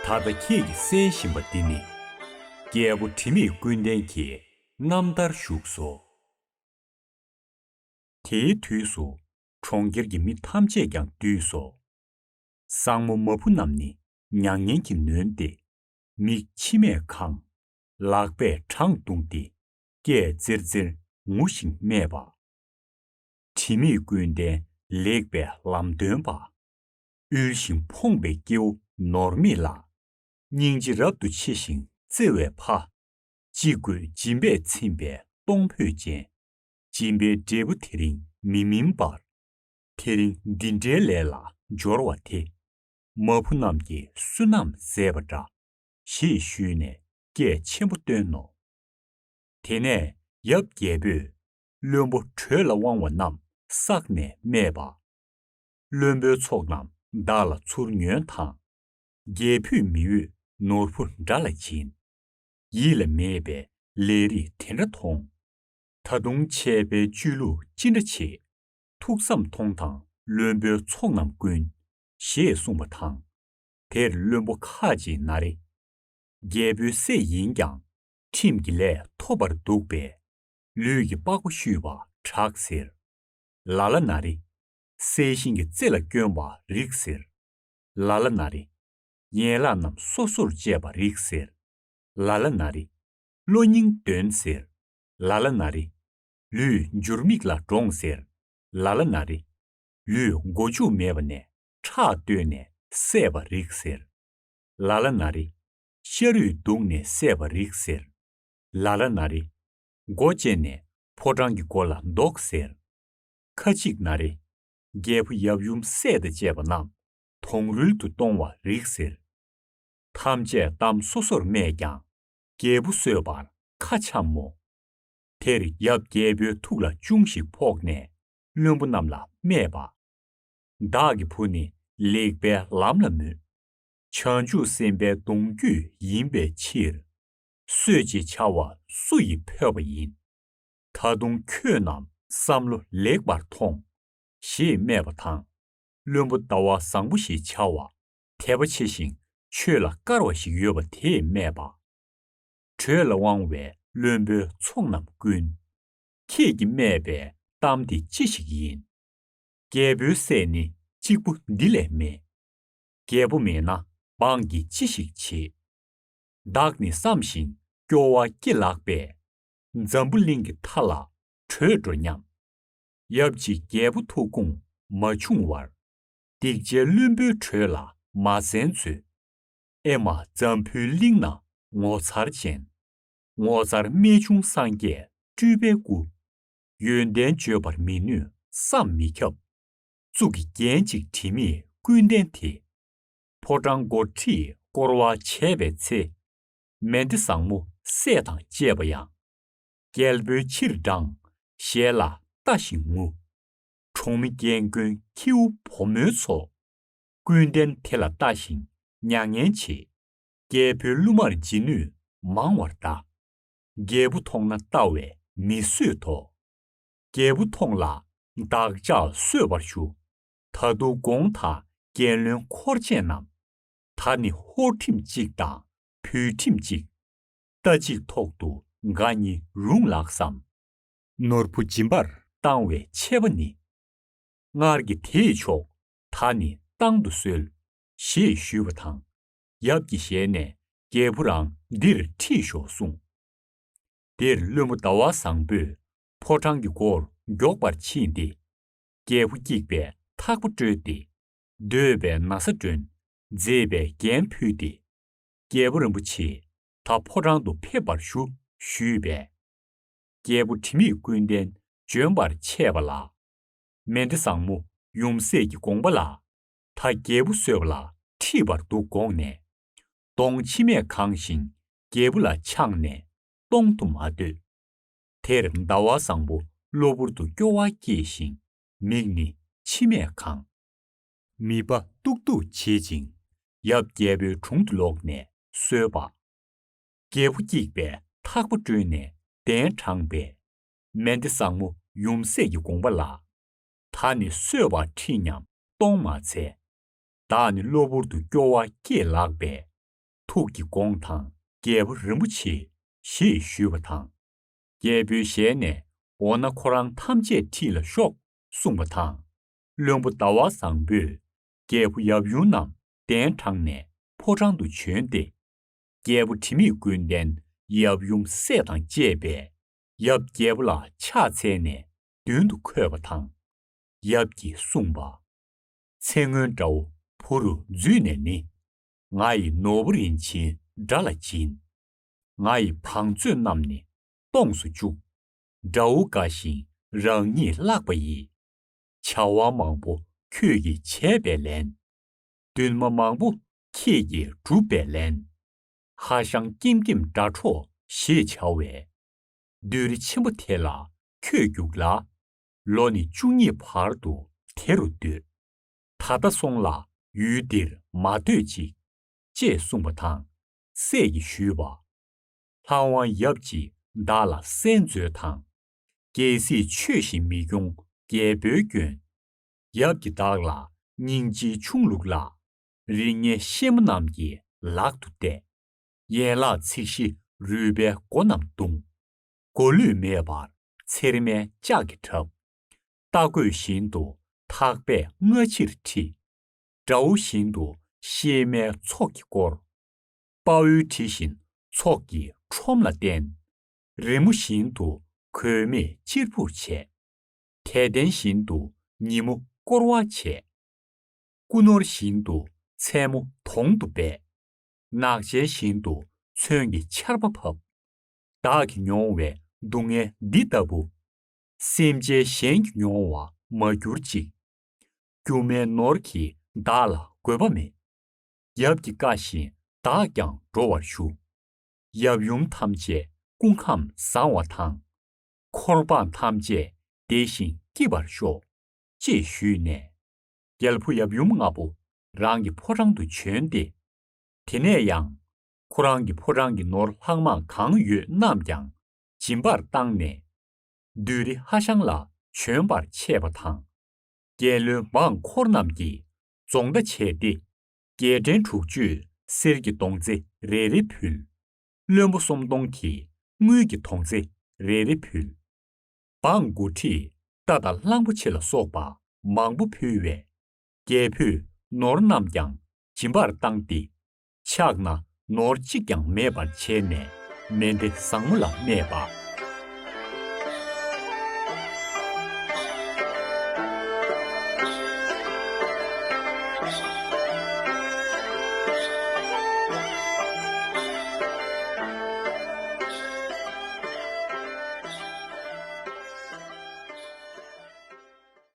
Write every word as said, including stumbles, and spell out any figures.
ད་ལྟ་ཁྱེད་ཀྱིས་གསན་བཞིན་པ་འདི་ནི། རྒྱལ་པོ་དྲི་མེད་ཀུན་ལྡན་གྱི་རྣམ་ཐར་བཞུགས་སོ། དེའི་དུས་སུ་གྲོང་ཁྱེར་གྱི་མི་ཐམས་ཅད་ཀྱང་འདུས་སོ། བཟང་མོ་མ་བུ་རྣམས་ནི་མྱ་ངན་གྱིས་ནོན་ཏེ། མིག་མཆི་མས་གང་། ལག་པས་བྲང་བརྡུངས་ཏེ། སྐད་ཙིར་ཙིར་ངུ་ཞིང་སྨྲས་པ། དྲི་མེད་ཀུན་ལྡན་ལེགས་པའི་ལམ་སྟོན་པ། དབུལ་ཞིང་ཕོངས་པའི་སྐྱེ་བོ་ནོར་མེད་ལ། སྙིང་རྗེ་རབ་ཏུ་ཆེ་ཞིང་བརྩེ་བའི་ཕ། གཅིག་བསྐོས་སྦྱིན་པས་ཚིམ་པའི་གཏོང་ཕོད་ཅན། སྦྱིན་པའི་འབྲས་བུ་དེ་རིང་མི་སྨིན་པར། དེ་རིང་འདི་འདྲའི་ལས་ལ་སྦྱོར་བ་དེ། མ་བུ་རྣམས་ཀྱི་བསོད་ནམས་ཟད་པ་འདྲ། ཞེས་ཞུས་ནས་སྐད་ཆེན་པོ་བཏོན་ནོ། དེ་ནས་ཡབ་རྒྱལ་པོས་བློན་པོ་དྲོད་ལ་དབང་བ་རྣམས་བསགས་ནས་སྨྲས་པ། བློན་པོའི་ཚོགས་རྣམས་བདག་ལ་ཚུར་ཉོན་དང་། རྒྱལ་ཕུད་མི་འོས་ནོར་བུ་འདྲ་ལ་སྦྱིན། ཡིད་ལ་མེད་པའི་ལས་རིགས་དེ་འདྲ་མཐོང་། ད་དུང་ཆད་པའི་སྤྱོད་ལུགས་ཅི་འདྲ་ཆེ། ཐུགས་བསམ་མཐོང་དང་བློན་པོའི་ཚོགས་རྣམས་ཀུན། ཞེས་གསུངས་པ་དང་། དེར་བློན་པོ་ཁ་ཅིག་ན་རེ། རྒྱལ་པོའི་སྲས་ཡིན་ཀྱང་ཁྲིམས་ཀྱི་ལས་ཐོབ་པར་འདུག་པས། ལུས་ཀྱི་པགས་པ་བཤུས་པ་དྲག་ཟེར། ལ་ལ་ན་རེ། གསལ་ཤིང་གི་རྩེ་ལ་བསྐྱོན་པ་རིགས་ཟེར། ལ་ལ་ན་རེ། ཡན་ལག་རྣམས་སོ་སོར་བཅད་པ་རིགས་ཟེར། ལ་ལ་ན་རེ། གློ་སྙིང་འདོན་ཟེར། ལ་ལ་ན་རེ། ལུས་འཇུར་མིག་ལ་འགྲོངས་ཟེར། ལ་ལ་ན་རེ། ལུས་མགོ་མཇུག་མེད་པ་ནས་ཁྲག་བཏོན་ནས་བསད་པ་རིགས་ཟེར། ལ་ལ་ན་རེ། ཤ་རུས་བརྡུངས་ནས་བསད་པ་རིགས་ཟེར། ལ་ལ་ན་རེ། མགོ་བཅད་ནས་ཕོ་བྲང་གི་སྒོ་ལ་འདོགས་ཟེར། ཁ་ཅིག་ན་རེ། རྒྱལ་པོ་ཡབ་ཡུམ་སྲས་དང་བཅས་པ་རྣམས་དོང་རུལ་དུ་གཏོང་བ་རིགས་ཟེར། ཐམས་ཅད་གཏམ་སོ་སོར་སྨྲས་ཀྱང་། རྒྱལ་བུ་གསོད་པར་ཁ་འཆམ་མོ། དེར་ཡབ་རྒྱལ་པོའི་ཐུགས་ལ་ཅུང་ཞིག་ཕོག་ནས་བློན་པོ་རྣམས་ལ་སྨྲས་པ། བདག་གི་བུ་ནི་ལེགས་པའི་ལམ་ལ་མོས། བྱང་ཆུབ་སེམས་དཔའི་གདུང་རྒྱུད་ཡིན་པའི་ཕྱིར། གསོད་ཅེས་བྱ་བ་སུ་ཡིས་ཕོད་པ་ཡིན། ད་དུང་ཁྱོད་རྣམས་བསམ་བློ་ལེགས་པར་ཐོངས། ཞེས་སྨྲས་པ་དང་། བློན་པོ་ཟླ་བ་བཟང་པོ་ཞེས་བྱ་བ་དད་པ་ཆེ་ཞིང་ཆོས་ལ་དཀར་བ་ཞིག་ཡོད་པ་དེས་སྨྲས་པ། དྲོད་ལ་དབང་བའི་བློན་པོའི་ཚོགས་རྣམས་ཀུན། ཁྱེད་ཀྱིས་སྨྲས་པའི་གཏམ་དེ་ཅི་ཞིག་ཡིན། རྒྱལ་པོའི་སྲས་ནི་གཅིག་པུ་འདི་ལས་མེད། རྒྱལ་པོ་མེད་ན་འབངས་ཀྱིས་ཅི་ཞིག་བྱེད། བདག་ནི་བསམ་ཞིང་སྐྱོ་བ་སྐྱེ་ལགས་པས། འཛམ་བུ་གླིང་གི་མཐའ་ལ་བྲོས་འགྲོ་སྙམ། ཡབ་གཅིག་རྒྱལ་པོ་ཐུགས་དགོངས་མ་བྱུང་བར། སྡིག་ཅན་བླུན་པོའི་གྲོས་ལ་མ་གསན་མཛོད། ཨེ་མ་འཛམ་བུའི་གླིང་ན་ངོ་མཚར་ཅན། ངོ་མཚར་རྨད་བྱུང་སངས་རྒྱས་སྤྲུལ་པའི་སྐུ། ཡོན་ཏན་བརྗོད་པར་མི་ནུས་བསམ་མི་ཁྱབ། གཙུག་གི་རྒྱན་གཅིག་དྲི་མེད་ཀུན་ལྡན་དེ། ཕོ་བྲང་སྒོར་ཁྲིས་བསྐོར་བ་བྱས་པའི་ཚེ། མན་དེ་བཟང་མོ་སྲས་དང་བཅས་པ་ཡང་། རྒྱལ་པོའི་ཕྱིར་འབྲངས་ཞལ་ལ་ལྟ་ཞིང་ངུ། གྲོང་མི་རྒན་རྒོན་ཁྱེའུ་བུ་མོའི་ཚོགས། ཀུན་ལྡན་དེ་ལ་ལྟ་ཞིང་མྱ་ངན་བྱེད། རྒྱལ་པོའི་བསླུ་མར་འཇིགས་ནུས་མང་བར་གདའ། རྒྱལ་པོ་མཐོང་ན་ལྟ་བས་མི་བཟོད་དོ། རྒྱལ་པོ་མཐོང་ལ་བདག་ཅག་གསོད་པར་ཞུ། ད་དུང་གོང་དང་རྒྱལ་བློན་འཁོར་བཅས་རྣམས། ད་ནི་ཧོར་ཁྲིམས་གཅིག་དང་བོད་ཁྲིམས་གཅིག་རྟ་གཅིག་ཐོག་ཏུ་སྒ་གཉིས་རུང་ལགས་སམ། ནོར་བུ་སྦྱིན་པར་བཏང་བའི་ཆད་པ་ནི། སྔར་གྱི་དེས་ཆོག་ད་ནི་བཏང་དུ་གསོལ། ཞེས་ཞུས་པ་དང་། ཡབ་ཀྱི་ཞལ་ནས་རྒྱལ་བུ་རང་འདིར་ཁྲིད་ཤོག་གསུངས། དེར་བློན་པོ་ཟླ་བ་བཟང་པོས་ཕོ་བྲང་གི་སྒོར་མགྱོགས་པར་ཕྱིན་ཏེ། རྒྱལ་པོ་སྐྱེགས་པས་ཐག་པ་བཀྲོལ་ཏེ། འདོད་པའི་ན་བཟའ་བསྒྲོན། མཛེས་པའི་རྒྱན་ཕུལ་ཏེ། རྒྱལ་པོ་རིན་པོ་ཆེ། ད་ཕོ་བྲང་དུ་ཕེབས་པར་ཞུ། ཞུས་པས། རྒྱལ་པོ་དྲི་མེད་ཀུན་ལྡན་བྱོན་པར་ཆས་པ་ལ། མན་དེ་བཟང་མོ་ཡུམ་སྲས་ཀྱི་དགོངས་པ་ལ། ད་རྒྱལ་པོ་གསོད་པ་ལ་ཁྲིད་པར་འདུག་དགོངས་ནས། གདོང་མཆི་མས་གང་ཞིང་རྒྱལ་པོ་ལ་འཆང་ནས་གཏོང་དུ་མ་འདོད། དེར་ཟླ་བ་བཟང་པོ་གློ་བུར་དུ་སྐྱོ་བ་སྐྱེས་ཤིང་མིག་ནི་མཆི་མས་གང་། མིད་པ་གཏུག་གཏུག་བྱེད་ཅིང་ཡབ་རྒྱལ་པོའི་དྲུང་དུ་ལོག་ནས་གསོལ་པ། རྒྱལ་པོ་སྐྱེགས་པས་ཐག་པ་བཀྲོལ་ནས་གདན་དྲངས་པས། མན་དེ་བཟང་མོ་ཡུམ་སྲས་ཀྱི་དགོངས་པ་ལ། ད་ནི་གསོད་པར་ཁྲིད་སྙམ་གཏོང་མ་འཚལ། བདག་ནི་གློ་བུར་དུ་སྐྱོ་བ་སྐྱེས་ལགས་པས། ཕུགས་ཀྱི་དགོངས་དང་རྒྱལ་པོ་རིན་པོ་ཆེ་ཞེས་ཞུས་པ་དང་། རྒྱལ་པོའི་ཞལ་ནས་འོ་ན་ཁོ་རང་ཐམས་ཅད་ཁྲིད་ལ་ཤོག་གསུངས་པ་དང་། བློན་པོ་ཟླ་བ་བཟང་པོས་རྒྱལ་པོ་ཡབ་ཡུམ་རྣམས་གདན་དྲངས་ནས་ཕོ་བྲང་དུ་བྱོན་ཏེ། རྒྱལ་པོ་དྲི་མེད་ཀུན་ལྡན་ཡབ་ཡུམ་སྲས་དང་བཅས་པས་ཡབ་རྒྱལ་པོ་ལ་ཕྱག་འཚལ་ནས་མདུན་དུ་འཁོད་པ་དང་། ཡབ་ཀྱིས་གསུངས་པ། ཚེ་སྔོན་དགྲ་བོ་བུ་རུ་འཛུལ་ནས་ནི། ང་ཡི་ནོར་བུ་རིན་ཆེན་དགྲ་ལ་སྦྱིན། ང་ཡི་བང་མཛོད་རྣམས་ནི་སྟོངས་སུ་བཅུག། དགྲ་བོ་དགའ་ཞིང་རང་ཉིད་བརླག་པ་ཡི། བྱ་བ་མང་པོ་ཁྱོད་ཀྱིས་བྱས་པས་ལན། འདུན་མ་མང་པོ་ཁྱེད་ཀྱིས་བསྒྲུབས་པས་ལན། ཧ་ཤང་ཀྱེམ་ཀྱེམ་དགྲ་འཕྲོག་ཞེས་བྱ་བའི། བདུད་རི་ཆེན་པོ་དེ་ལ་ཁྱོད་རྒྱུགས་ལ། ལོ་ནི་བཅུ་གཉིས་བར་དུ་དེ་རུ་སྡོད། ད་ལྟ་སོང་ལ་ཡུལ་འདིར་མ་སྡོད་ཅིག །ཅེས་གསུངས་པ་དང་། སྲས་ཀྱིས་ཞུས་པ། ལྷ་དབང་ཡབ་ཀྱིས་བདག་ལ་གསན་མཛོད་དང་། རྒྱལ་སྲིད་ཆོས་བཞིན་མི་སྐྱོང་རྒྱལ་པོའི་སྐྱོན། ཡབ་ཀྱིས་བདག་ལ་སྙིང་རྗེའི་ཆུང་ལུགས་ལ། རིགས་ངན་ཤན་པ་རྣམས་ཀྱི་ལག་ཏུ་གཏད། ཡན་ལག་ཚིགས་བཞི་རུས་པའི་མགོ་རྣམས་བརྡུང་། མགོ་ལུས་མེད་པར་ཚེར་མའི་ལྕགས་ཀྱིས་བྲབ། རྟ་རྒོད་བཞིན་དུ་ཐག་པས་སྔ་ཕྱིར་ཁྲིད། དགྲ་བོ་བཞིན་དུ་གཤེད་མའི་ཚོགས་ཀྱིས་བསྐོར། དཔའ་བོའི་གྲི་བཞིན་ཚོགས་ཀྱི་ཁྲོམ་ལ་བསྟན། རི་མོ་བཞིན་དུ་གོས་མེད་གཅེར་བུར་བྱས། དད་ལྡན་བཞིན་དུ་ཉིན་མོ་བསྐོར་བ་བྱས། སྐུ་ནོར་བཞིན་དུ་མཚན་མོ་དོང་དུ་སྦས། ནགས་ཚལ་བཞིན་དུ་མཚོན་གྱི་ཆར་པ་ཕབ། བདག་གིས་མྱོང་བའི་སྡུག་བསྔལ་འདི་ལྟ་བུ། སེམས་ཅན་གཞན་གྱིས་མྱོང་བར་མ་གྱུར་ཅིག །སྒྱུ་མའི་ནོར་གྱིས་བདག་ལ་དགོས་པ་མེད། ཡབ་ཀྱི་བཀའ་བཞིན་བདག་ཀྱང་འགྲོ་བར་ཞུ། ཡབ་ཡུམ་ཐམས་ཅད་སྐུ་ཁམས་བཟང་བ་དང་། འཁོར་འབངས་ཐམས་ཅད་བདེ་ཞིང་སྐྱིད་པར་ཤོག །ཅེས་ཞུས་ནས། རྒྱལ་པོ་ཡབ་ཡུམ་ལྔ་པོ་རང་གི་ཕོ་བྲང་དུ་བྱོན་ཏེ། དེ་ནས་ཡང་ཁོ་རང་གི་ཕོ་བྲང་གི་ནོར་ལྷག་མ་གང་ཡོད་རྣམས་ཀྱང་སྦྱིན་པར་བཏང་ནས། བདུད་རི་ཧ་ཤང་ལ་བྱོན་པར་ཆས་པ་དང་། རྒྱལ་བློན་འབངས་འཁོར་རྣམས་ཀྱིས་རྫོང་བརྡ་བྱས་ཏེ། རྒྱལ་ཕྲན་དྲུག་ཅུས་གསེར་གྱི་དོང་ཙེ་རེ་རེ་ཕུལ། བློན་པོ་སུམ་སྟོང་གིས་དངུལ་གྱི་དོང་ཙེ་རེ་རེ་ཕུལ། འབངས་འགོ་ཁྲིད་རྟ་དང་གླང་པོ་ཆེ་ལ་སོགས་པ་མང་པོ་ཕུལ་བས། རྒྱལ་པོས་ནོར་རྣམས་ཀྱང་སྦྱིན་པར་བཏང་སྟེ། ཕྱག་ན་ནོར་གཅིག་ཀྱང་མེད་པར་བྱས་ནས་མཎྜལ་བཟང་མོ་ལ་སྨྲས་པ།